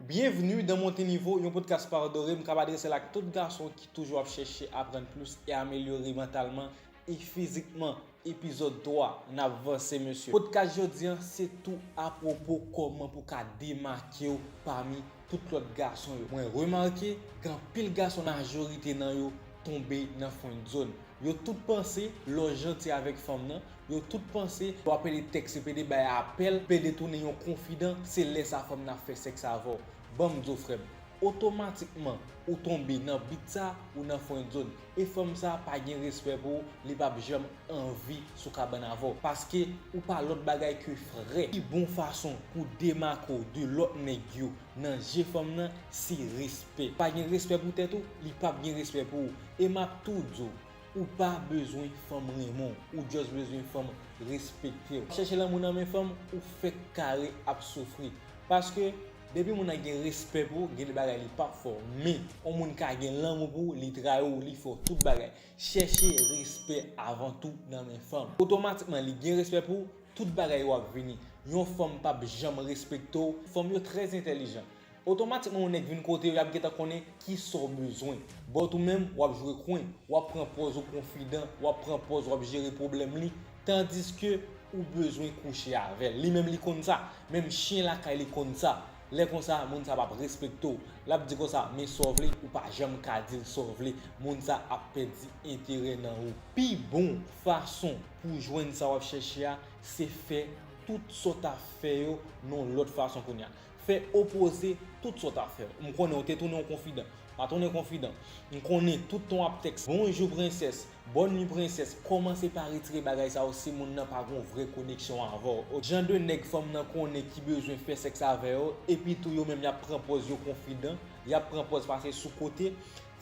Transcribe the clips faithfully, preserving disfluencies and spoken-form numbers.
Byenvni nan Monte Nivo, yon podcast pa Doré. M k ap adrese l ak tout gason ki toujou ap chèche aprann plis e amelyore mantalman e fizikman. Epizòd twa, n ap vanse, mesye. Podcast jodi a, se tou apwopo kòman pou ka demake w pami tout lòt gason yo. Mwen remake, gen anpil gason, majorite nan yo tonbe nan friendzone. Yo tout panse, lè w janti avèk fanm nan, yo tout panse, lè w ap pede tèkse, pede bay apèl, pede tounen yon konfidan, se lè sa fanm nan ap fè sèks avè w. Ban m di w, frè m, otomatikman, ou tonbe nan bit sa, ou nan friendzone. E fanm sa pa gen respè pou ou, li p ap janm anvi sou kabann avè w. Paske ou pa lòt bagay ke frè. Pi bon fason pou demake w de lòt nèg yo nan je fanm nan, se respè. Pa gen respè pou tèt ou, li p ap gen respè pou ou. E m ap tou di w, ou pa bezwen fanm renmen w, ou just bezwen fanm respekte w. Chèche lanmou nan men fanm, ou fèk kare ap soufri. Paske, depi moun nan gen respè pou ou, gen de bagay li p ap fè w. Men, yon moun ka gen lanmou pou ou, li trayi w, li fè w tout bagay. Chèche respè avan tou nan men fanm. Otomatikman, li gen respè pou ou, tout bagay yo ap vini. Yon fanm p ap janm respekte w. Fanm yo trè entèlijan. Otomatikman, yon nèg vin kote yo, y ap gentan konnen kisa w bezwen. But ou menm, w ap jwe kwen, w ap pran pòz ou konfidan, w ap pran pòz w ap jere pwoblèm li, tandiske ou bezwen kouche avè l. Li menm, li konn sa. Menm chen lakay li konn sa. Lè konsa, moun sa p ap respekte w. L ap di konsa, men sa w vle, ou pa janm ka di l sa w vle. Moun sa ap pèdi enterè nan ou. Pi bon fason pou w jwenn sa w ap chèche a, se fè tout sa w t ap fè yo nan yon lòt fason kounye a. Fè opoze tout sa w t ap fè. M konnen w te tounen yon konfidan. Pa tounen konfidan. M konnen tout tan w ap tèks, "Bonjou, prensès. Bòn nwi, prensès." Kòmanse pa retire bagay sa yo si moun nan pa gen yon vrè koneksyon avè w. Jan de nèg fanm nan konnen ki bezwen fè sèks avè yo, epi tou yo menm y ap pran pòz yo konfidan, y ap pran pòz pase sou kote.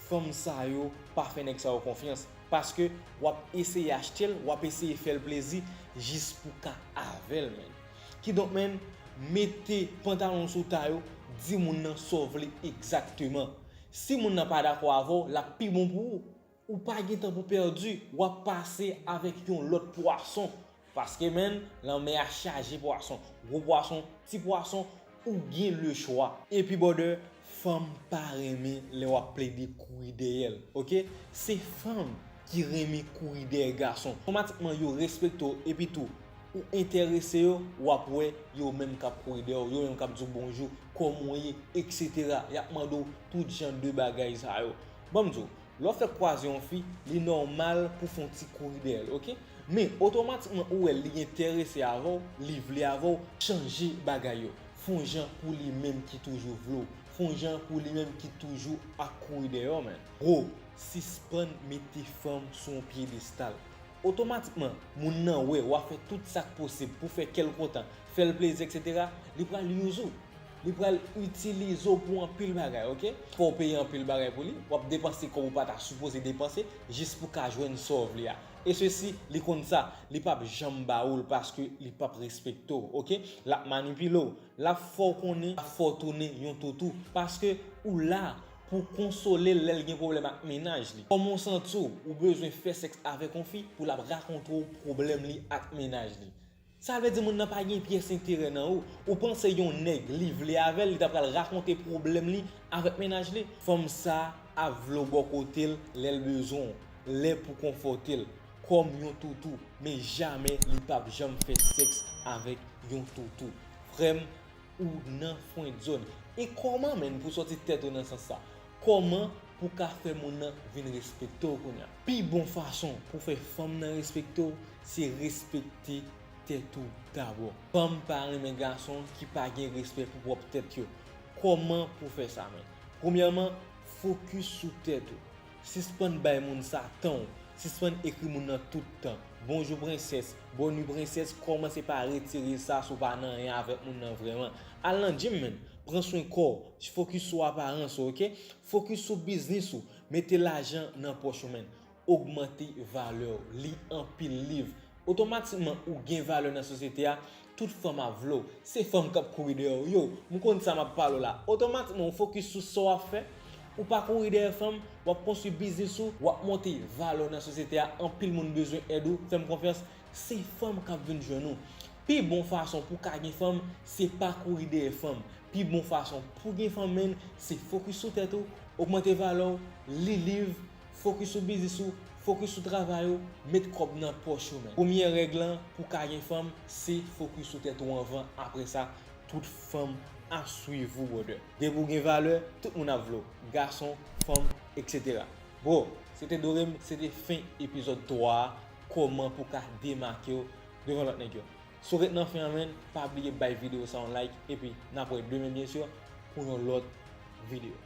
Fanm sa yo pa fè nèg sa yo konfyans. Paske w ap eseye achte l, w ap eseye fè l plezi jis pou ka avè l, menn. Kidonk, menn, mete pantalon sou ta yo, di moun nan sa w vle egzakteman. Si moun nan pa dakò avè w, l ap pi bon pou ou. Ou pa gen tan pou pèdi, w ap pase avèk yon lòt pwason. Paske, menn, lanmè a chaje pwason. Gwo pwason, ti pwason, ou gen lechwa. Epi, brother, fanm pa renmen lè w ap plede kouri dèyè l, oke? Se fanm ki renmen kouri dèyè gason. Otomatikman, yo respekte w, epi tou, ou enterese yo, w ap wè yo menm k ap kouri dèyè w, yo menm k ap di w bonjou, kòman w ye, etsetera. Y ap mande w tout jan de bagay sa yo. Ban m di w, lè w fèk kwaze yon fi, li nòmal pou fè yon ti kouri dèyè l, oke? Men, otomatikman, ou wè li enterese avè w, li vle avè w, chanje bagay yo. Fè yon jan pou li menm ki toujou vle w. Fè yon jan pou li menm ki toujou ap kouri dèyè w, menn. Bro, sispann mete fanm sou yon pyedestal. Otomatikman, moun nan wè w ap fè tout sa k posib pou fè kè l kontan, fè l plezi, etsetera, li pral use ou. Li pral itilize w pou anpil bagay, oke? Fò w peye anpil bagay pou li, w ap depanse kòb ou pa ta sipoze depanse, jis pou ka jwenn sa w vle a. E sesi, li konn sa, li p ap janm ba ou l paske li p ap respekte w, oke? L ap manipile w, l ap fè w konnen, l ap fè w tounen yon toutou, paske ou la pou konsole l lè l gen pwoblèm ak mennaj li. Kòman w santi w, ou bezwen fè sèks avèk yon fi pou l ap rakonte w pwoblèm li ak mennaj li. Sa vle di moun nan pa gen pyès enterè nan ou. Ou panse yon nèg li vle avè l, li ta pral rakonte pwoblèm li avèk mennaj li? Fanm sa ap vle w bò kote l lè l bezwen w, lè pou konfòte l, kòm yon toutou, men jamè li p ap janm fè sèks avèk yon toutou. Frè m, ou nan friendzone. E kòman menm pou sòti tèt ou nan sans sa? Kòman pou ka fè moun nan vin respekte w kounye a? Pi bon fason pou fè fanm nan respekte w, se respekte tèt ou dabò. Fanm pa renmen gason ki pa gen respè pou pwòp tèt yo. Kòman pou fè sa menm? Premyèman, fokis sou tèt ou. Sispann bay moun sa tan w. Sispann ekri moun nan tout tan. Bonjou, prensès. Bòn nwi, prensès. Kòmanse pa retire sa si w pa nan anyen avèk moun nan vrèman. Al nan gym, menn. Pran swen kò w. Fokis sou aparans ou, oke? Fokis sou biznis ou. Mete lajan nan pòch ou, menn. Ogmante valè w. Li anpil liv. Otomatikman, ou gen valè nan sosyete a. Tout fanm ap vle w. Se fanm k ap kouri dèyè w. Yo, m konn sa m ap pale w la. Otomatikman, ou fokis sou sa w ap fè. Ou pa kouri dèyè fanm, w ap konstwi biznis ou, w ap monte valè w nan sosyete a. Anpil moun bezwen èd ou. Fè m konfyans, se fanm k ap vin jwenn ou. Pi bon fason pou ka gen fanm, se pa kouri dèyè fanm. Pi bon fason pou gen fanm, menn, se fokis sou tèt ou, ogmante valè w, li liv, fokis sou biznis ou, fokis sou travay ou, met kòb nan pòch ou, menn. Premyè règ lan pou ka gen fanm, se fokis sou tèt ou anvan, apre sa, tout fanm ap swiv ou, brother. Depi w gen valè, tout moun ap vle w, gason, fanm, et cetera. Bro, se te Dorem, se te fen epizòd twa a, kòman pou ka demake w devan lòt nèg yo. Si w ret nan fen an, menn, pa bliye bay videyo sa yon like, epi n ap wè demen, byen si, pou yon lòt videyo.